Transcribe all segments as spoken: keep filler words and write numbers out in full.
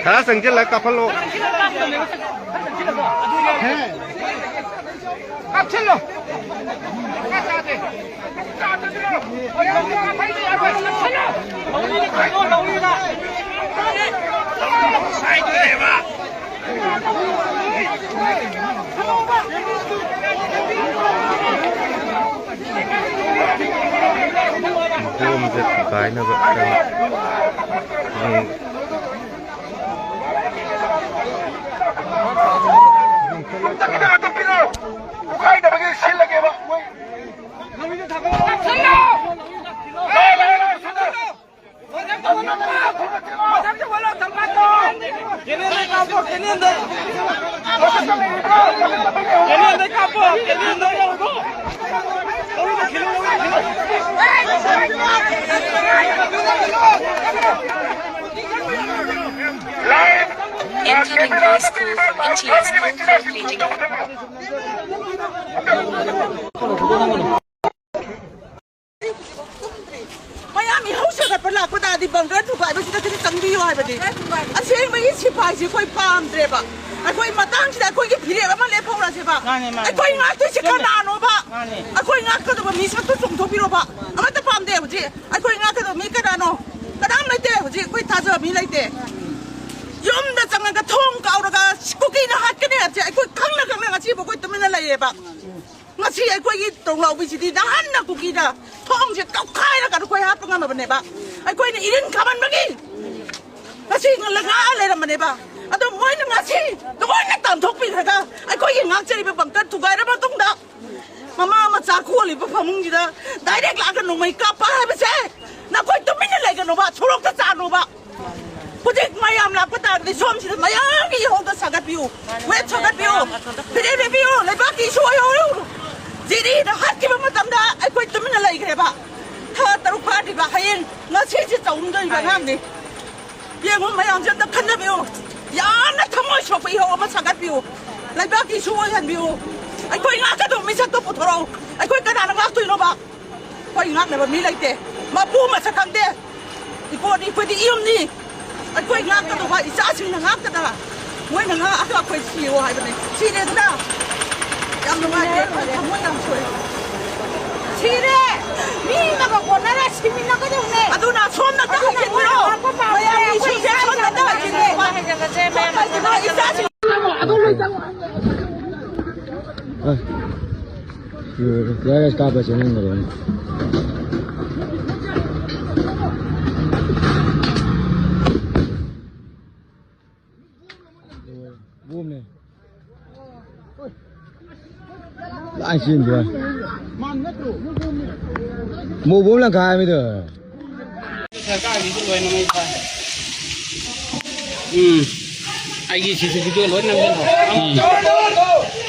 ꯈꯔ ꯆꯪꯁꯤꯜꯂꯒ ꯀꯥꯞꯍꯜꯂꯣ꯫ ꯀꯥꯞꯁꯤꯜꯂꯣ꯫ ꯊꯨꯒꯥꯏꯅꯕ ꯆꯪꯉꯤ꯫ Incoming high school from N T S school completing. ꯃꯌꯥꯝ ꯏꯍꯧ ꯁꯦꯒꯠꯄ ꯂꯥꯛꯄ ꯇꯥꯔꯗꯤ ꯕꯪꯀꯔ ꯊꯨꯒꯥꯏꯕꯁꯤꯗ ꯈꯤꯇ ꯆꯪꯕꯤꯌꯨ ꯍꯥꯏꯕꯗꯤ꯫ ꯑꯁꯦꯡꯕꯒꯤ ꯁꯤꯐꯥꯏꯁꯤ ꯑꯩꯈꯣꯏ ꯄꯥꯝꯗ꯭ꯔꯦꯕ꯫ ꯑꯩꯈꯣꯏ ꯃꯇꯥꯡꯁꯤꯗ ꯑꯩꯈꯣꯏꯒꯤ ꯐꯤꯔꯦꯞ ꯑꯃ ꯂꯦꯞꯍꯧꯔꯁꯦꯕ꯫ ꯃꯥꯅꯦ, ꯃꯥꯅꯦ꯫ ꯑꯩꯈꯣꯏ ꯉꯥꯛꯇꯣꯏꯁꯤ ꯆꯨꯝꯃꯦ꯫ ꯀꯅꯥꯅꯣꯕ? ꯃꯥꯅꯦ꯫ ꯑꯩꯈꯣꯏ ꯉꯥꯛꯀꯗꯕ ꯃꯤꯁꯛꯇꯣ ꯆꯣꯡꯊꯣꯛꯄꯤꯔꯣꯕ꯫ ꯑꯃꯠꯇ ꯄꯥꯝꯗꯦ ꯍꯧꯖꯤꯛ꯫ ꯑꯩꯈꯣꯏ ꯉꯥꯛꯀꯗꯕ ꯃꯤ ꯀꯅꯥꯅꯣ? ꯀꯅꯥꯝ ꯂꯩꯇꯦ ꯍꯧꯖꯤꯛ꯫ ꯑꯩꯈꯣꯏ ꯊꯥꯖꯕ ꯃꯤ ꯂꯩꯇꯦ꯫ ꯌꯨꯝꯗ ꯆꯪꯉꯒ ꯊꯣꯡ ꯀꯥꯎꯔꯒ ꯀꯨꯀꯤꯅ ꯍꯥꯠꯀꯅꯤ ꯍꯥꯏꯕꯁꯦ ꯑꯩꯈꯣꯏ ꯈꯪꯅ ꯈꯪꯅ ꯉꯁꯤꯕꯨ ꯑꯩꯈꯣꯏ ꯇꯨꯃꯤꯟꯅ ꯂꯩꯌꯦꯕ꯫ ꯉꯁꯤ ꯑꯩꯈꯣꯏꯒꯤ ꯇꯣꯡꯂꯥꯎꯕꯤꯁꯤꯗꯤ ꯅꯍꯥꯟꯅ ꯀꯨꯀꯤꯅ ꯊꯣꯡꯁꯦ ꯀꯧꯈꯥꯏꯔꯒ ꯑꯩꯈꯣꯏ ꯍꯥꯠꯄ ꯉꯝꯃꯕꯅꯦꯕ꯫ ꯑꯩꯈꯣꯏꯅ ꯏꯔꯤꯟ ꯈꯥꯃꯟꯕꯒꯤ ꯉꯁꯤ ꯉꯥ ꯂꯩꯔꯝꯕꯅꯦꯕ꯫ ꯑꯗꯣ ꯃꯣꯏꯅ ꯉꯁꯤ ꯂꯣꯏꯅ ꯇꯥꯟꯊꯣꯛꯄꯤꯈ꯭ꯔꯒ ꯑꯩꯈꯣꯏꯒꯤ ꯉꯥꯛꯆꯔꯤꯕ ꯕꯪꯀꯔ ꯊꯨꯒꯥꯏꯔ ꯃꯇꯨꯡꯗ ꯃꯃꯥ ꯃꯆꯥ ꯀꯣꯜꯂꯤꯕ ꯐꯃꯨꯡꯁꯤꯗ ꯗꯥꯏꯔꯦꯛ ꯂꯥꯛꯑꯒ ꯅꯣꯡꯃꯩ ꯀꯥꯞꯄ ꯍꯥꯏꯕꯁꯦ ꯅꯈꯣꯏ ꯇꯨꯃꯤꯟꯅ ꯂꯩꯒꯅꯣꯕ, ꯁꯣꯔꯣꯛꯇ ꯆꯥꯅꯣꯕ꯫ ꯍꯧꯖꯤꯛ ꯃꯌꯥꯝ ꯂꯥꯛꯄ ꯇꯥꯔꯗꯤ ꯁꯣꯝꯁꯤꯗ ꯃꯌꯥꯝꯒꯤ ꯏꯍꯧꯗ ꯁꯥꯒꯠꯄꯤꯌꯨ, ꯋꯦꯠ ꯁꯥꯒꯠꯄꯤꯌꯨ, ꯐꯤꯔꯦꯞ ꯄꯤꯕꯤꯌꯨ, ꯂꯩꯕꯥꯛꯀꯤ ꯏꯁꯨ ꯑꯣꯏꯍꯧꯔꯨ꯫ ꯖꯤꯔꯤꯗ ꯍꯥꯠꯈꯤꯕ ꯃꯇꯝꯗ ꯑꯩꯈꯣꯏ ꯇꯨꯃꯤꯟꯅ ꯂꯩꯈ꯭ꯔꯦꯕ꯫ ꯊꯥ ꯇꯔꯨꯛ ꯐꯥꯗ꯭ꯔꯤꯕ, ꯍꯌꯦꯡ ꯉꯁꯤꯁꯦ ꯆꯥꯎꯔꯝꯗꯣꯏꯕ ꯑꯉꯥꯡꯅꯤ꯫ ꯌꯦꯡꯉꯨ ꯃꯌꯥꯝꯁꯦ ꯑꯝꯇ ꯈꯟꯅꯕꯤꯌꯨ꯫ ꯌꯥꯝꯅ ꯊꯃꯣꯏ ꯁꯣꯛꯄ ꯏꯍꯧ ꯑꯃ ꯁꯥꯒꯠꯄꯤꯌꯨ꯫ ꯂꯩꯕꯥꯛꯀꯤ ꯏꯁꯨ ꯑꯣꯏꯍꯟꯕꯤꯌꯨ꯫ ꯑꯩꯈꯣꯏ ꯉꯥꯛꯀꯗꯧꯕ ꯃꯤꯁꯛꯇꯣ ꯄꯨꯊꯣꯔꯛꯎ꯫ ꯑꯩꯈꯣꯏ ꯀꯅꯥꯅ ꯉꯥꯛꯇꯣꯏꯅꯣꯕ? ꯑꯩꯈꯣꯏ ꯉꯥꯛꯅꯕ ꯃꯤ ꯂꯩꯇꯦ꯫ ꯃꯄꯨ ꯃꯁꯛ ꯈꯪꯗꯦ꯫ ꯏꯄꯣꯠꯅꯤ, ꯑꯩꯈꯣꯏꯗꯤ ꯌꯨꯝꯅꯤ꯫ ꯑꯩꯈꯣꯏ ꯉꯥꯛꯀꯗꯧꯕ ꯏꯆꯥꯁꯤꯡꯅ ꯉꯥꯛꯀꯗꯕ꯫ ꯃꯣꯏꯅ ꯉꯥꯛꯑꯒ ꯑꯩꯈꯣꯏ ꯁꯤꯌꯣ ꯍꯥꯏꯕꯅꯤ꯫ ꯁꯤꯔꯦꯗꯅ꯫ ꯌꯥꯝ ꯅꯨꯡꯉꯥꯏꯇꯦ꯫ ꯑꯩꯈꯣꯏ ꯊꯃꯣꯏ ꯌꯥꯝ ꯁꯣꯛꯑꯦ꯫ ꯁꯤꯔꯦ! ꯃꯤ ꯑꯃꯒ ꯀꯣꯟꯅꯔ ꯁꯤꯃꯤꯟꯅꯒꯗꯧꯅꯦ꯫ ꯑꯗꯨꯅ ꯁꯣꯝꯅ ꯑꯗꯨꯅ ꯇꯧꯍꯟꯁꯤꯟꯕꯤꯔꯣ꯫ ꯃꯣꯏꯅ ꯉꯥꯛꯄ ꯄꯥꯝꯃꯦ꯫ ꯃꯌꯥꯝꯒꯤ ꯑꯩꯈꯣꯏ ꯏꯁꯨꯁꯦ ꯏꯆꯥꯁꯤꯡ ꯁꯣꯝꯗ ꯇꯧꯍꯟꯁꯤꯟꯕꯤꯔꯣ꯫ ꯁꯣꯝꯗ ꯇꯧꯍꯟꯁꯤꯟꯕꯤꯔꯣ꯫ ꯏꯆꯥꯁꯤꯡ ꯑ, ꯌꯥꯔꯦ, ꯀꯥꯞꯄ ꯆꯪꯍꯟꯈ꯭ꯔꯣ꯫ ꯑꯁꯤꯟꯕ꯫ ꯃꯣꯕꯣꯝ ꯂꯪꯈꯥꯏ ꯍꯥꯏꯃꯤꯗꯣ꯫ ꯁꯔꯀꯥꯔꯒꯤꯁꯨ ꯂꯣꯏꯅꯃꯛ ꯐꯥꯏ꯫ ꯎꯝ꯫ ꯑꯩꯒꯤ ꯁꯤ ꯁꯤ ꯚꯤꯗꯤꯑꯣ ꯂꯣꯏ ꯅꯝꯁꯤꯜꯂꯣ꯫ ꯎꯝ꯫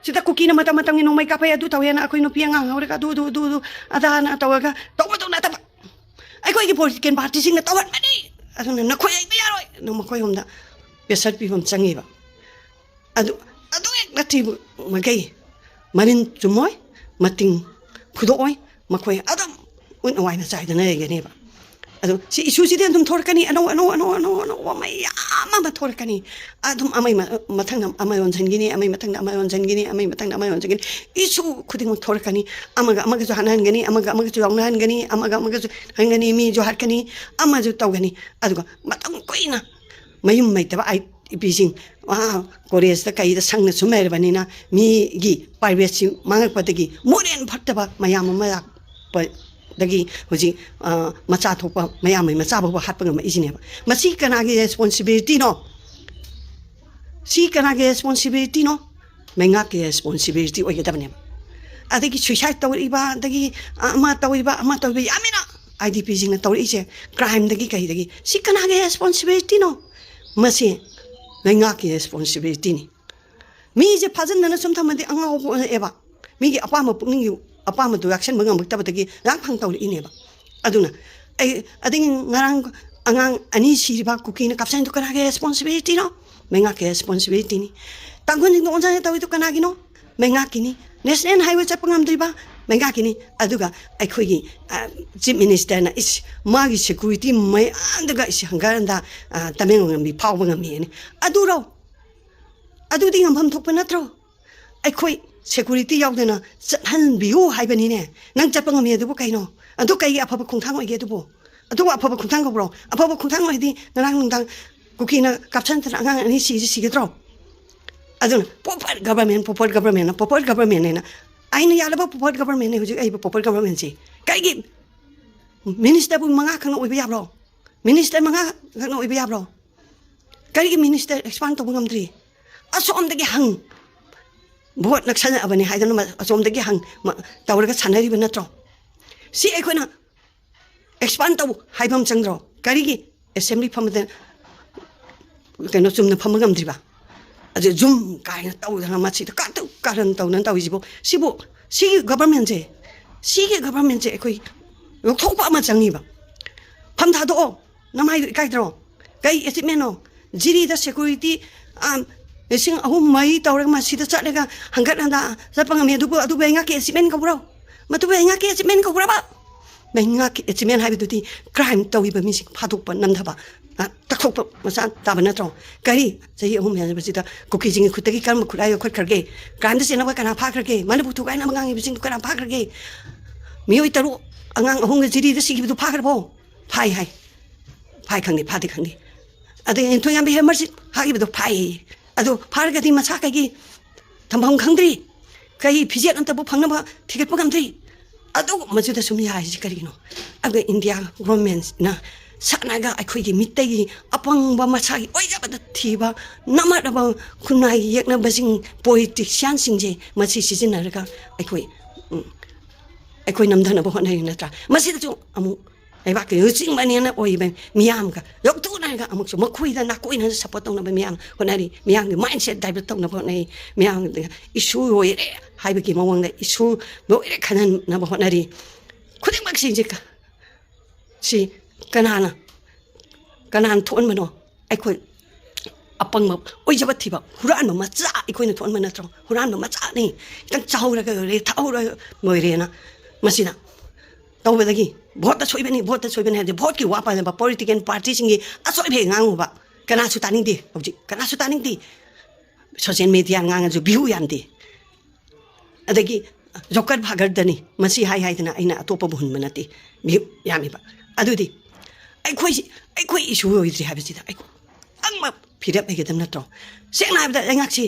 ꯁꯤꯗ ꯀꯨꯀꯤꯅ ꯃꯇꯝ ꯃꯇꯝꯒꯤ ꯅꯣꯡꯃꯩ ꯀꯥꯞꯄꯩ, ꯑꯗꯨ ꯇꯧꯋꯦꯅ ꯑꯩꯈꯣꯏ ꯅꯨꯄꯤ ꯑꯉꯥꯡ ꯍꯧꯔꯒ ꯑꯗꯨ, ꯑꯗꯨ, ꯑꯗꯨ, ꯑꯗꯨ, ꯑꯗꯥꯅ ꯇꯧꯔꯒ ꯇꯧꯕꯗꯧ ꯅꯠꯇꯕ꯫ ꯑꯩꯈꯣꯏꯒꯤ ꯄꯣꯂꯤꯇꯤꯀꯦꯜ ꯄꯥꯔꯇꯤꯁꯤꯡꯅ ꯇꯧꯍꯟꯕꯅꯤ꯫ ꯑꯗꯨꯅ ꯅꯈꯣꯏ ꯍꯩꯕ ꯌꯥꯔꯣꯏ꯫ ꯅꯪ ꯃꯈꯣꯏ ꯑꯍꯨꯝꯗ ꯄ꯭ꯔꯦꯁꯔ ꯄꯤꯕ ꯑꯃ ꯆꯪꯉꯤꯕ꯫ ꯑꯗꯨ, ꯑꯗꯨ ꯍꯦꯛ ꯅꯠꯇ꯭ꯔꯤꯕ ꯃꯈꯩ ꯃꯅꯤꯟ ꯆꯨꯝꯃꯣꯏ, ꯃꯇꯤꯡ ꯐꯨꯗꯣꯛꯑꯣꯏ, ꯃꯈꯣꯏ ꯑꯗꯨꯝ ꯎꯠꯅ ꯋꯥꯏꯅ ꯆꯥꯏꯗꯅ ꯂꯩꯒꯅꯦꯕ꯫ ꯑꯗꯣ ꯁꯤ ꯏꯁꯨꯁꯤꯗꯤ ꯑꯗꯨꯝ ꯊꯣꯔꯛꯀꯅꯤ, ꯑꯅꯧ, ꯑꯅꯧ, ꯑꯅꯧ, ꯑꯅꯧ, ꯑꯅꯧꯕ ꯃꯌꯥꯝ ꯑꯃ ꯊꯣꯔꯛꯀꯅꯤ꯫ ꯑꯗꯨꯝ ꯑꯃꯒꯤ ꯃ-, ꯃꯊꯪꯗ ꯑꯃ ꯌꯣꯟꯁꯤꯟꯈꯤꯅꯤ, ꯑꯃꯒꯤ ꯃꯊꯪꯗ ꯑꯃ ꯌꯣꯟꯁꯤꯟꯈꯤꯅꯤ, ꯑꯃꯒꯤ ꯃꯊꯪꯗ ꯑꯃ ꯌꯣꯟꯁꯤꯟꯈꯤꯅꯤ꯫ ꯏꯁꯨ ꯈꯨꯗꯤꯡꯃꯛ ꯊꯣꯔꯛꯀꯅꯤ꯫ ꯑꯃꯒ ꯑꯃꯒꯁꯨ ꯍꯥꯠꯅꯍꯟꯒꯅꯤ, ꯑꯃꯒ ꯑꯃꯒꯁꯨ ꯌꯥꯎꯅꯍꯟꯒꯅꯤ, ꯑꯃꯒ ꯑꯃꯒꯁꯨ ꯍꯟꯒꯅꯤ, ꯃꯤꯁꯨ ꯍꯥꯠꯀꯅꯤ, ꯑꯃꯁꯨ ꯇꯧꯒꯅꯤ꯫ ꯑꯗꯨꯒ ꯃꯇꯝ ꯀꯨꯏꯅ ꯃꯌꯨꯝ ꯂꯩꯇꯕ ꯑꯥꯏ ꯗꯤ ꯄꯤꯁꯤꯡ, ꯑꯥ, ꯀꯣꯂꯦꯖꯇ ꯀꯩꯗ ꯁꯪꯅ ꯁꯨꯝ ꯂꯩꯔꯕꯅꯤꯅ ꯃꯤꯒꯤ ꯄ꯭ꯔꯥꯏꯚꯦꯁꯤ ꯃꯥꯡꯉꯛꯄꯗꯒꯤ ꯃꯣꯔꯦꯟ ꯐꯠꯇꯕ ꯃꯌꯥꯝ ꯑꯃ ꯂꯥꯛꯄꯗꯒꯤ ꯍꯧꯖꯤꯛ, ꯑꯥ, ꯃꯆꯥ ꯊꯣꯛꯄ ꯃꯌꯥꯝ ꯑꯃ ꯃꯆꯥ ꯐꯥꯎꯕ ꯍꯥꯠꯄ ꯉꯝꯃꯛꯏꯁꯤꯅꯦꯕ꯫ ꯃꯁꯤ ꯀꯅꯥꯒꯤ ꯔꯦꯁꯄꯣꯟꯁꯤꯕꯤꯂꯤꯇꯤꯅꯣ? ꯁꯤ ꯀꯅꯥꯒꯤ ꯔꯦꯁꯄꯣꯟꯁꯤꯕꯤꯂꯤꯇꯤꯅꯣ? ꯂꯩꯉꯥꯛꯀꯤ ꯔꯦꯁꯄꯣꯟꯁꯤꯕꯤꯂꯤꯇꯤ ꯑꯣꯏꯒꯗꯕꯅꯦꯕ꯫ ꯑꯗꯒꯤ ꯁꯨꯏꯁꯥꯏꯠ ꯇꯧꯔꯛꯏꯕ, ꯑꯗꯒꯤ ꯑꯃ ꯇꯧꯔꯤꯕ, ꯑꯃ ꯇꯧꯔꯤꯕ ꯌꯥꯝꯃꯤꯅ ꯑꯥꯏ ꯗꯤ ꯄꯤꯁꯤꯡꯅ ꯇꯧꯔꯛꯏꯁꯦ, ꯀ꯭ꯔꯥꯏꯝꯗꯒꯤ ꯀꯩꯗꯒꯤ, ꯁꯤ ꯀꯅꯥꯒꯤ ꯔꯦꯁꯄꯣꯟꯁꯤꯕꯤꯂꯤꯇꯤꯅꯣ? ꯃꯁꯤ ꯂꯩꯉꯥꯛꯀꯤ ꯔꯦꯁꯄꯣꯟꯁꯤꯕꯤꯂꯤꯇꯤꯅꯤ꯫ ꯃꯤꯁꯦ ꯐꯥꯖꯤꯟꯗꯅ ꯁꯨꯝ ꯊꯝꯃꯗꯤ ꯑꯉꯥꯎꯕ ꯑꯣꯜꯂꯛꯑꯦꯕ꯫ ꯃꯤꯒꯤ ꯑꯄꯥꯝꯕ, ꯄꯨꯛꯅꯤꯡꯒꯤ ꯑꯄꯥꯝꯕꯗꯨ ꯌꯥꯛꯁꯟꯕ ꯉꯝꯃꯛꯇꯕꯗꯒꯤ ꯉꯥꯡꯐꯝ ꯇꯧꯔꯛꯏꯅꯦꯕ꯫ ꯑꯗꯨꯅ ꯑꯩ, ꯑꯗꯒꯤ ꯉꯔꯥꯡ ꯑꯉꯥꯡ ꯑꯅꯤ ꯁꯤꯔꯤꯕ ꯀꯨꯀꯤꯅ ꯀꯥꯞꯁꯤꯟꯗꯨ ꯀꯅꯥꯒꯤ ꯔꯦꯁꯄꯣꯟꯁꯤꯕꯤꯂꯤꯇꯤꯅꯣ? ꯂꯩꯉꯥꯛꯀꯤ ꯔꯦꯁꯄꯣꯟꯁꯤꯕꯤꯂꯤꯇꯤꯅꯤ꯫ ꯇꯥꯡꯈꯨꯜꯁꯤꯡꯗ ꯑꯣꯟꯖꯟꯅ ꯇꯧꯔꯤꯗꯨ ꯀꯅꯥꯒꯤꯅꯣ? ꯂꯩꯉꯥꯛꯀꯤꯅꯤ꯫ ꯅꯦꯁꯅꯦꯜ ꯍꯥꯏꯋꯦ ꯆꯠꯄ ꯉꯝꯗ꯭ꯔꯤꯕ? ꯂꯩꯉꯥꯛꯀꯤꯅꯤ꯫ ꯑꯗꯨꯒ ꯑꯩꯈꯣꯏꯒꯤ, ꯑ, ꯆꯤꯐ ꯃꯤꯅꯤꯁꯇꯔꯅ, ꯏꯁ, ꯃꯥꯒꯤ ꯁꯦꯀꯨꯔꯤꯇꯤ ꯃꯌꯥꯝꯗꯨꯒ, ꯏꯁ, ꯍꯪꯒꯔ ꯍꯟꯗ, ꯑ, ꯇꯃꯦꯡꯂꯣꯡ ꯂꯝꯕꯤ ꯐꯥꯎꯕ ꯉꯝꯃꯤꯅꯤ꯫ ꯑꯗꯨꯔꯣ? ꯑꯗꯨꯗꯤ ꯉꯝꯐꯝ ꯊꯣꯛꯄ ꯅꯠꯇ꯭ꯔꯣ? ꯑꯩꯈꯣꯏ ꯁꯦꯀꯨꯔꯤꯇꯤ ꯌꯥꯎꯗꯅ ꯆꯠꯍꯟꯕꯤꯌꯨ ꯍꯥꯏꯕꯅꯤꯅꯦ꯫ ꯅꯪ ꯆꯠꯄ ꯉꯝꯃꯤ ꯑꯗꯨꯕꯨ ꯀꯩꯅꯣ? ꯑꯗꯨ ꯀꯩꯒꯤ ꯑꯐꯕ ꯈꯣꯡꯊꯥꯡ ꯑꯣꯏꯒꯦ ꯑꯗꯨꯕꯨ? ꯑꯗꯨꯕꯨ ꯑꯐꯕ ꯈꯣꯡꯊꯥꯡ ꯀꯧꯕ꯭ꯔꯣ? ꯑꯐꯕ ꯈꯣꯡꯊꯥꯡ ꯑꯣꯏꯔꯗꯤ ꯉꯔꯥꯡ ꯅꯨꯡꯗꯥꯡ ꯀꯨꯀꯤꯅ ꯀꯥꯞꯁꯟꯗꯅ ꯑꯉꯥꯡ ꯑꯅꯤ ꯁꯤꯁꯤ ꯁꯤꯒꯗ꯭ꯔꯣ? ꯑꯗꯨꯅ ꯄꯣꯄꯔ ꯒꯕꯔꯃꯦꯟ, ꯄꯣꯄꯔ ꯒꯕꯔꯃꯦꯟꯅ, ꯄꯣꯄꯔ ꯒꯕꯔꯃꯦꯟꯅ ꯑꯩꯅ ꯌꯥꯜꯂꯕ ꯄꯣꯄꯔ ꯒꯕꯔꯃꯦꯟꯅꯦ ꯍꯧꯖꯤꯛ ꯑꯩꯕꯨ ꯄꯣꯄꯔ ꯒꯕꯔꯃꯦꯟꯁꯤ꯫ ꯀꯩꯒꯤ ꯃꯤꯅꯤꯁꯇꯔꯕꯨ ꯃꯉꯥ ꯈꯛꯅ ꯑꯣꯏꯕ ꯌꯥꯕ꯭ꯔꯣ? ꯃꯤꯅꯤꯁꯇꯔ ꯃꯉꯥ ꯈꯛꯅ ꯑꯣꯏꯕ ꯌꯥꯕ꯭ꯔꯣ? ꯀꯔꯤꯒꯤ ꯃꯤꯅꯤꯁꯇꯔ ꯑꯦꯛꯁꯄꯥꯟ ꯇꯧꯕ ꯉꯝꯗ꯭ꯔꯤ? ꯑꯁꯣꯝꯗꯒꯤ ꯍꯪ, ꯚꯣꯠ ꯅꯛꯁꯜꯂꯛꯑꯕꯅꯤ ꯍꯥꯏꯗꯅ ꯃ-, ꯑꯁꯣꯝꯗꯒꯤ ꯍꯪ ꯃ-, ꯇꯧꯔꯒ ꯁꯥꯟꯅꯔꯤꯕ ꯅꯠꯇ꯭ꯔꯣ? ꯁꯤ ꯑꯩꯈꯣꯏꯅ ꯑꯦꯛꯁꯄꯥꯟ ꯇꯧ ꯍꯥꯏꯕ ꯑꯃ ꯆꯪꯗ꯭ꯔꯣ? ꯀꯔꯤꯒꯤ ꯑꯦꯁꯦꯝꯕ꯭ꯂꯤ ꯐꯝꯕꯗ ꯀꯩꯅꯣ ꯆꯨꯝꯅ ꯐꯝꯕ ꯉꯝꯗ꯭ꯔꯤꯕ? ꯑꯗꯨ ꯖꯨꯝ ꯀꯥꯏꯅ ꯇꯧꯗꯅ ꯃꯁꯤꯗ ꯀꯥꯇꯨ ꯀꯥꯔꯟ ꯇꯧꯗꯅ ꯇꯧꯔꯤꯁꯤꯕꯨ, ꯁꯤꯕꯨ, ꯁꯤꯒꯤ ꯒꯕꯔꯃꯦꯟꯁꯦ, ꯁꯤꯒꯤ ꯒꯕꯔꯃꯦꯟꯁꯦ ꯑꯩꯈꯣꯏ ꯂꯧꯊꯣꯛꯄ ꯑꯃ ꯆꯪꯉꯤꯕ꯫ ꯐꯝ ꯊꯥꯗꯣꯛꯑꯣ, ꯅꯃꯥꯏꯗꯨ ꯏꯀꯥꯏꯗ꯭ꯔꯣ? ꯀꯩ ꯑꯦꯆꯤꯞꯃꯦꯟꯅꯣ? ꯖꯤꯔꯤꯗ ꯁꯦꯀ꯭ꯌꯨꯔꯤꯇꯤ, ꯑꯥ, ꯂꯤꯁꯤꯡ ꯑꯍꯨꯝ ꯃꯔꯤ ꯇꯧꯔꯒ ꯃꯁꯤꯗ ꯆꯠꯂꯒ ꯍꯪꯒꯠ ꯍꯟꯗ ꯆꯠꯄ ꯉꯝꯃꯤ꯫ ꯑꯗꯨꯕꯨ, ꯑꯗꯨꯕꯨ ꯂꯩꯉꯥꯛꯀꯤ ꯑꯦꯆꯤꯞꯃꯦꯟ ꯀꯧꯕ꯭ꯔꯣ? ꯃꯗꯨꯕꯨ ꯂꯩꯉꯥꯛꯀꯤ ꯑꯦꯆꯤꯞꯃꯦꯟ ꯀꯧꯕ꯭ꯔꯕ? ꯂꯩꯉꯥꯛꯀꯤ ꯑꯦꯆꯤꯞꯃꯦꯟ ꯍꯥꯏꯕꯗꯨꯗꯤ ꯀ꯭ꯔꯥꯏꯝ ꯇꯧꯔꯤꯕ ꯃꯤꯁꯤꯡ ꯐꯥꯗꯣꯛꯄ ꯅꯝꯊꯕ, ꯑ, ꯇꯛꯊꯣꯛꯄ ꯃꯆꯥ ꯇꯥꯕ ꯅꯠꯇ꯭ꯔꯣ? ꯀꯔꯤ ꯆꯍꯤ ꯑꯍꯨꯝ ꯍꯦꯟꯕꯁꯤꯗ ꯀꯨꯀꯤꯁꯤꯡꯒꯤ ꯈꯨꯠꯇꯒꯤ ꯀꯔꯝꯕ ꯈꯨꯠꯂꯥꯏ ꯂꯧꯈꯠꯈ꯭ꯔꯒꯦ? ꯀ꯭ꯔꯥꯏꯝꯗ ꯆꯦꯟꯅꯕ ꯀꯅꯥ ꯐꯥꯈ꯭ꯔꯒꯦ? ꯃꯅꯤꯄꯨꯔ ꯊꯨꯒꯥꯏꯅꯕ ꯉꯥꯡꯉꯤꯕꯁꯤꯡꯗꯨ ꯀꯅꯥ ꯐꯥꯈ꯭ꯔꯒꯦ? ꯃꯤꯑꯣꯏ ꯇꯔꯨꯛ, ꯑꯉꯥꯡ ꯑꯍꯨꯝꯒ ꯖꯤꯔꯤꯗ ꯁꯤꯈꯤꯕꯗꯨ ꯐꯥꯈ꯭ꯔꯕꯣ? ꯐꯥꯏ ꯍꯥꯏ꯫ ꯐꯥꯏ ꯈꯪꯗꯦ, ꯐꯥꯗꯦ ꯈꯪꯗꯦ꯫ ꯑꯗꯩ ꯅꯤꯡꯊꯣꯏꯉꯥꯝꯕꯤ ꯍꯦꯃꯔꯁꯤ ꯐꯥꯈꯤꯕꯗꯣ ꯐꯥꯏ꯫ ꯑꯗꯨ ꯐꯥꯔꯒꯗꯤ ꯃꯁꯥ ꯀꯩꯒꯤ ꯊꯝꯐꯝ ꯈꯪꯗ꯭ꯔꯤ? ꯀꯩ ꯐꯤꯖꯦꯠ ꯑꯝꯇꯕꯨ ꯐꯪꯅꯕ ꯊꯤꯒꯠꯄ ꯉꯝꯗ꯭ꯔꯤ? ꯑꯗꯨꯒꯨꯝꯕꯁꯤꯗ ꯁꯨꯝ ꯌꯥꯔꯤꯁꯤ ꯀꯔꯤꯒꯤꯅꯣ? ꯑꯗꯨꯒ ꯏꯟꯗꯤꯌꯥ ꯒꯣꯔꯃꯦꯟꯁꯤꯅ ꯁꯥꯟꯅꯒ ꯑꯩꯈꯣꯏꯒꯤ ꯃꯤꯇꯩꯒꯤ ꯑꯄꯪꯕ ꯃꯁꯥꯒꯤ ꯑꯣꯏꯖꯕꯗ ꯊꯤꯕ ꯅꯝꯃꯠꯅꯕ ꯈꯨꯟꯅꯥꯏ ꯌꯦꯛꯅꯕꯁꯤꯡ, ꯄꯣꯂꯤꯇꯤꯁꯤꯌꯥꯟꯁꯤꯡꯁꯦ ꯃꯁꯤ ꯁꯤꯖꯤꯟꯅꯔꯒ ꯑꯩꯈꯣꯏ, ꯎꯝ, ꯑꯩꯈꯣꯏ ꯅꯝꯊꯅꯕ ꯍꯣꯠꯅꯔꯤ ꯅꯠꯇ꯭ꯔꯥ? ꯃꯁꯤꯗꯁꯨ ꯑꯃꯨꯛ ꯂꯩꯕꯥꯛꯀꯤ ꯂꯨꯆꯤꯡꯕꯅꯦꯅ ꯑꯣꯏꯕ ꯃꯤꯌꯥꯝꯒ ꯂꯧꯊꯣꯛꯅꯔꯒ ꯑꯃꯨꯛꯁꯨ ꯃꯈꯣꯏꯗ ꯅꯥꯀꯣꯏꯅꯅ ꯁꯞꯄꯣꯔꯠ ꯇꯧꯅꯕ ꯃꯤꯌꯥꯝ ꯍꯣꯠꯅꯔꯤ꯫ ꯃꯤꯌꯥꯝꯒꯤ ꯃꯥꯏꯟꯁꯦꯠ ꯗꯥꯏꯚꯔꯠ ꯇꯧꯅꯕ ꯍꯣꯠꯅꯩ꯫ ꯃꯤꯌꯥꯝꯒꯤ ꯏꯁꯨ ꯂꯣꯏꯔꯦ ꯍꯥꯏꯕꯒꯤ ꯃꯑꯣꯡꯗ ꯏꯁꯨ ꯂꯣꯏꯔꯦ ꯈꯟꯍꯟꯅꯕ ꯍꯣꯠꯅꯔꯤ꯫ ꯈꯨꯗꯤꯡꯃꯛꯁꯤꯡꯁꯦ ꯀ-, ꯁꯤ ꯀꯅꯥꯅ, ꯀꯅꯥꯅ ꯊꯣꯛꯍꯟꯕꯅꯣ? ꯑꯩꯈꯣꯏ ꯑꯄꯪꯕ, ꯑꯣꯏꯖꯕ ꯊꯤꯕ, ꯍꯨꯔꯥꯟꯕ ꯃꯆꯥ ꯑꯩꯈꯣꯏꯅ ꯊꯣꯛꯍꯟꯕ ꯅꯠꯇ꯭ꯔꯣ? ꯍꯨꯔꯥꯟꯕ ꯃꯆꯥꯅꯤ, ꯈꯤꯇꯪ ꯆꯥꯍꯧꯔꯒ ꯂꯣꯏꯔꯦ, ꯊꯛꯍꯧꯔꯒ ꯂꯣꯏꯔꯦꯅ꯫ ꯃꯁꯤꯅ ꯇꯧꯕꯗꯒꯤ ꯚꯣꯠꯇ ꯁꯣꯏꯕꯅꯤ, ꯚꯣꯠꯇ ꯁꯣꯏꯕꯅꯤ ꯍꯥꯏꯕꯗꯤ ꯚꯣꯠꯀꯤ ꯋꯥ ꯄꯥꯅꯕ ꯄꯣꯂꯤꯇꯤꯀꯦꯜ ꯄꯥꯔꯇꯤꯁꯤꯡꯒꯤ ꯑꯁꯣꯏꯕ ꯍꯦꯛ ꯉꯥꯡꯉꯨꯕ ꯀꯅꯥꯁꯨ ꯇꯥꯅꯤꯡꯗꯦ꯫ ꯍꯧꯖꯤꯛ ꯀꯅꯥꯁꯨ ꯇꯥꯅꯤꯡꯗꯦ꯫ ꯁꯣꯁꯤꯌꯦꯜ ꯃꯦꯗꯤꯌꯥ ꯉꯥꯡꯉꯁꯨ ꯚ꯭ꯌꯨ ꯌꯥꯝꯗꯦ꯫ ꯑꯗꯒꯤ ꯖꯣꯀꯔ ꯐꯥꯒꯔꯗꯅꯤ ꯃꯁꯤ ꯍꯥꯏ ꯍꯥꯏꯗꯅ ꯑꯩꯅ ꯑꯇꯣꯞꯄꯕꯨ ꯍꯨꯟꯕ ꯅꯠꯇꯦ, ꯚ꯭ꯌꯨ ꯌꯥꯝꯃꯤꯕ꯫ ꯑꯗꯨꯗꯤ ꯑꯩꯈꯣꯏꯁꯤ, ꯑꯩꯈꯣꯏ ꯏꯁꯨ ꯑꯣꯏꯗ꯭ꯔꯤ ꯍꯥꯏꯕꯁꯤꯗ ꯑꯩꯈꯣꯏ ꯐꯤꯔꯦꯞ ꯂꯩꯒꯗꯕ ꯅꯠꯇ꯭ꯔꯣ? ꯁꯦꯡꯅ ꯍꯥꯏꯕꯗ ꯂꯩꯉꯥꯛꯁꯤ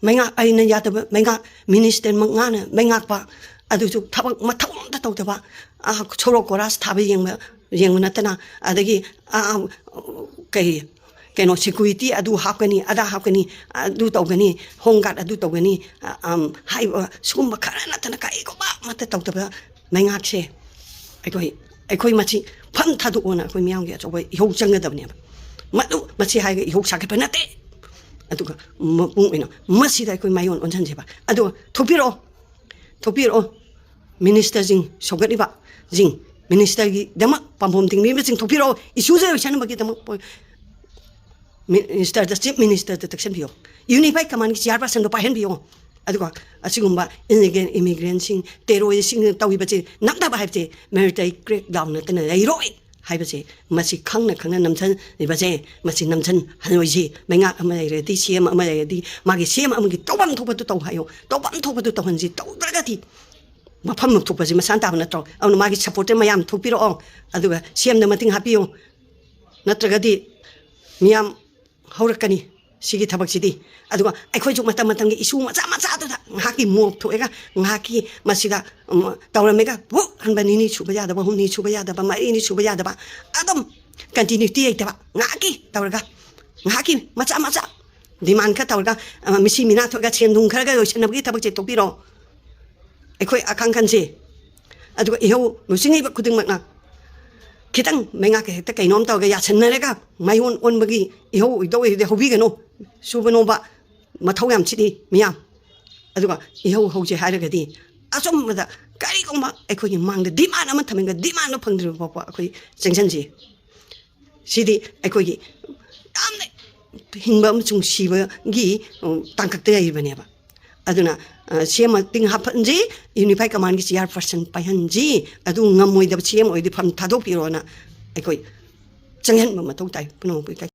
ꯃꯩꯉꯥꯛ ꯑꯩꯅ ꯌꯥꯗꯕ, ꯃꯩꯉꯥꯛ ꯃꯤꯅꯤꯁꯇꯔꯃꯛ ꯉꯥꯅ ꯃꯩꯉꯥꯛꯄ, ꯑꯗꯨꯁꯨ ꯊꯕꯛ ꯃꯊꯧ ꯑꯝꯇ ꯇꯧꯗꯕ, ꯑꯥ, ꯁꯣꯔꯣꯛ ꯀꯣꯔꯥꯁ ꯊꯥꯕ ꯌꯦꯡꯕ, ꯌꯦꯡꯕ ꯅꯠꯇꯅ, ꯑꯗꯒꯤ, ꯑꯥ, ꯀꯩ, ꯀꯩꯅꯣ, ꯁꯦꯀꯨꯔꯤꯇꯤ ꯑꯗꯨ ꯍꯥꯞꯀꯅꯤ, ꯑꯗꯥ ꯍꯥꯞꯀꯅꯤ, ꯑꯗꯨ ꯇꯧꯒꯅꯤ, ꯍꯣꯝ ꯒꯥꯔꯗ ꯑꯗꯨ ꯇꯧꯒꯅꯤ, ꯑ, ꯑꯝ, ꯍꯥꯏꯕ ꯁꯤꯒꯨꯝꯕ ꯈꯔ ꯅꯠꯇꯅ ꯀꯔꯤꯒꯨꯝꯕ ꯑꯃꯠꯇ ꯇꯧꯗꯕ ꯂꯩꯉꯥꯛꯁꯦ, ꯑꯩꯈꯣꯏ, ꯑꯩꯈꯣꯏ ꯃꯁꯤ ꯐꯝ ꯊꯥꯗꯣꯛꯑꯣꯅ ꯑꯩꯈꯣꯏ ꯃꯤꯌꯥꯝꯒꯤ ꯑꯆꯧꯕ ꯏꯍꯧ ꯆꯪꯒꯗꯕꯅꯦꯕ꯫ ꯃꯗꯨ, ꯃꯁꯤ ꯍꯥꯏꯔꯒ ꯏꯍꯧ ꯁꯥꯒꯠꯄ ꯅꯠꯇꯦ꯫ ꯑꯗꯨꯒ ꯃꯄꯨꯡ ꯑꯣꯏꯅ ꯃꯁꯤꯗ ꯑꯩꯈꯣꯏ ꯃꯥꯏꯑꯣꯟ ꯑꯣꯟꯁꯤꯟꯁꯦꯕ꯫ ꯑꯗꯨꯒ ꯊꯣꯛꯄꯤꯔꯛꯑꯣ, ꯊꯣꯛꯄꯤꯔꯛꯑꯣ꯫ ꯃꯤꯅꯤꯁꯇꯔꯁꯤꯡ, ꯁꯧꯒꯠꯂꯤꯕꯁꯤꯡ, ꯃꯤꯅꯤꯁꯇꯔꯒꯤꯗꯃꯛ ꯄꯥꯝꯕꯣꯝ ꯇꯤꯡꯕꯤꯕꯁꯤꯡ ꯊꯣꯛꯄꯤꯔꯛꯑꯣ꯫ ꯏꯁꯨꯁꯦ ꯂꯣꯏꯁꯤꯟꯅꯕꯒꯤꯗꯃꯛ ꯄꯣꯏ-, ꯃꯤꯅꯤꯁꯇꯔꯗ, ꯆꯤꯐ ꯃꯤꯅꯤꯁꯇꯔꯗ ꯇꯛꯁꯟꯕꯤꯌꯣ꯫ ꯌꯨꯅꯤꯐꯥꯏꯠ ꯀꯃꯥꯟꯒꯤ ꯆꯤꯌꯥꯔ ꯄꯥꯔꯁꯟꯗꯣ ꯄꯥꯏꯍꯟꯕꯤꯌꯣ꯫ ꯑꯗꯨꯒ ꯑꯁꯤꯒꯨꯝꯕ ꯏꯂꯤꯒꯦꯜ ꯏꯃꯤꯒ꯭ꯔꯦꯟꯁꯤꯡ, ꯇꯦꯔꯣꯔꯤꯁꯁꯤꯡꯅ ꯇꯧꯔꯤꯕꯁꯦ ꯅꯝꯊꯕ ꯍꯥꯏꯕꯁꯦ ꯃꯤꯂꯤꯇꯔꯤ ꯀ꯭ꯔꯦꯛ ꯗꯥꯎꯟ ꯅꯠꯇꯅ ꯂꯩꯔꯣꯏ ꯍꯥꯏꯕꯁꯦ, ꯃꯁꯤ ꯈꯪꯅ ꯈꯪꯅ ꯅꯝꯊꯔꯤꯕꯁꯦ, ꯃꯁꯤ ꯅꯝꯊꯍꯜꯂꯣꯏꯁꯤ꯫ ꯃꯩꯉꯥꯛ ꯑꯃ ꯂꯩꯔꯗꯤ, ꯁꯤ ꯑꯦꯝ ꯑꯃ ꯂꯩꯔꯗꯤ, ꯃꯥꯒꯤ ꯁꯤ ꯑꯦꯝ ꯑꯃꯒꯤ ꯇꯧꯐꯝ ꯊꯣꯛꯄꯗꯨ ꯇꯧ ꯍꯥꯏꯌꯣ꯫ ꯇꯧꯐꯝ ꯊꯣꯛꯄꯗꯨ ꯇꯧꯍꯟꯁꯤ꯫ ꯇꯧꯗ꯭ꯔꯒꯗꯤ ꯃꯐꯝ ꯊꯣꯛꯄꯁꯤ ꯃꯁꯥꯅ ꯇꯥꯕ ꯅꯠꯇ꯭ꯔꯣ? ꯑꯗꯨꯅ ꯃꯥꯒꯤ ꯁꯞꯄꯣꯔꯇꯔ ꯃꯌꯥꯝ ꯊꯣꯛꯄꯤꯔꯛꯑꯣ, ꯑꯗꯨꯒ ꯁꯤ ꯑꯦꯝꯗ ꯃꯇꯦꯡ ꯍꯥꯞꯄꯤꯌꯨ, ꯅꯠꯇ꯭ꯔꯒꯗꯤ ꯃꯤꯌꯥꯝ ꯍꯧꯔꯛꯀꯅꯤ ꯁꯤꯒꯤ ꯊꯕꯛꯁꯤꯗꯤ꯫ ꯑꯗꯨꯒ ꯑꯩꯈꯣꯏꯁꯨ ꯃꯇꯝ ꯃꯇꯝꯒꯤ ꯏꯁꯨ ꯃꯆꯥ ꯃꯆꯥꯗꯨꯗ ꯉꯥꯏꯍꯥꯛꯀꯤ ꯃꯣꯞ ꯊꯣꯛꯑꯒ, ꯉꯥꯏꯍꯥꯛꯀꯤ ꯃꯁꯤꯗ, ꯎꯝ, ꯇꯧꯔꯝꯃꯒ ꯄꯨꯛ ꯍꯟꯕ, ꯅꯤꯅꯤ ꯁꯨꯕ ꯌꯥꯗꯕ, ꯍꯨꯝꯅꯤ ꯁꯨꯕ ꯌꯥꯗꯕ, ꯃꯔꯤꯅꯤ ꯁꯨꯕ ꯌꯥꯗꯕ, ꯑꯗꯨꯝ ꯀꯟꯇꯤꯅ꯭ꯌꯨꯇꯤ ꯂꯩꯇꯕ, ꯉꯥꯏꯍꯥꯛꯀꯤ ꯇꯧꯔꯒ, ꯉꯥꯏꯍꯥꯛꯀꯤ ꯃꯆꯥ ꯃꯆꯥ ꯗꯤꯃꯥꯟ ꯈꯔ ꯇꯧꯔꯒ, ꯑ, ꯃꯤꯁꯤ ꯃꯤꯅꯥ ꯊꯣꯛꯑꯒ ꯁꯦꯟ ꯊꯨꯝ ꯈꯔꯒ ꯂꯣꯏꯁꯤꯟꯅꯕꯒꯤ ꯊꯕꯛꯁꯦ ꯇꯣꯛꯄꯤꯔꯣ꯫ ꯑꯩꯈꯣꯏ ꯑꯈꯪ ꯈꯟꯁꯦ, ꯑꯗꯨꯒ ꯏꯍꯧ ꯂꯨꯆꯤꯡꯉꯤꯕ ꯈꯨꯗꯤꯡꯃꯛꯅ ꯈꯤꯇꯪ ꯃꯩꯉꯥꯛꯀ ꯍꯦꯛꯇ ꯀꯩꯅꯣꯝ ꯇꯧꯔꯒ ꯌꯥꯁꯟꯅꯔꯒ ꯃꯥꯏꯑꯣꯟ ꯑꯣꯟꯕꯒꯤ ꯏꯍꯧ ꯑꯣꯏꯗꯧ ꯑꯣꯏꯔꯗꯤ ꯍꯧꯕꯤꯒꯅꯨ꯫ ꯁꯨꯕ ꯅꯣꯝꯕ ꯃꯊꯧ ꯌꯥꯝ ꯆꯤꯠꯂꯤ ꯃꯤꯌꯥꯝ꯫ ꯑꯗꯨꯒ ꯏꯍꯧ ꯍꯧꯁꯦ ꯍꯥꯏꯔꯒꯗꯤ ꯑꯆꯨꯝꯕꯗ ꯀꯔꯤꯒꯨꯝꯕ ꯑꯩꯈꯣꯏꯒꯤ ꯃꯥꯡꯗ ꯗꯤꯃꯥꯟ ꯑꯃ ꯊꯝꯃꯒ ꯗꯤꯃꯥꯟꯗꯣ ꯐꯪꯗ꯭ꯔꯤꯕ ꯐꯥꯎꯕ ꯑꯩꯈꯣꯏ ꯆꯪꯁꯟꯁꯤ꯫ ꯁꯤꯗꯤ ꯑꯩꯈꯣꯏꯒꯤ ꯌꯥꯝꯅ ꯍꯤꯡꯕ ꯑꯃꯁꯨꯡ ꯁꯤꯕꯒꯤ, ꯎꯝ, ꯇꯥꯡꯀꯛꯇ ꯂꯩꯔꯤꯕꯅꯦꯕ꯫ ꯑꯗꯨꯅ, ꯑ, ꯁꯤ ꯑꯦꯝ ꯃꯇꯤꯡ ꯍꯥꯞꯍꯟꯁꯤ, ꯌꯨꯅꯤꯐꯥꯏ ꯀꯃꯥꯟꯒꯤ ꯆꯤꯌꯥꯔ ꯄꯔꯁꯟ ꯄꯥꯏꯍꯟꯁꯤ, ꯑꯗꯨ ꯉꯝꯃꯣꯏꯗꯕ ꯁꯤ ꯑꯦꯝ ꯑꯣꯏꯔꯗꯤ ꯐꯝ ꯊꯥꯗꯣꯛꯄꯤꯔꯣꯅ ꯑꯩꯈꯣꯏ ꯆꯪꯍꯟꯕ ꯃꯊꯧ ꯇꯥꯏ ꯄꯨꯝꯅꯃꯛꯄꯨ ꯏꯀꯥꯏ꯫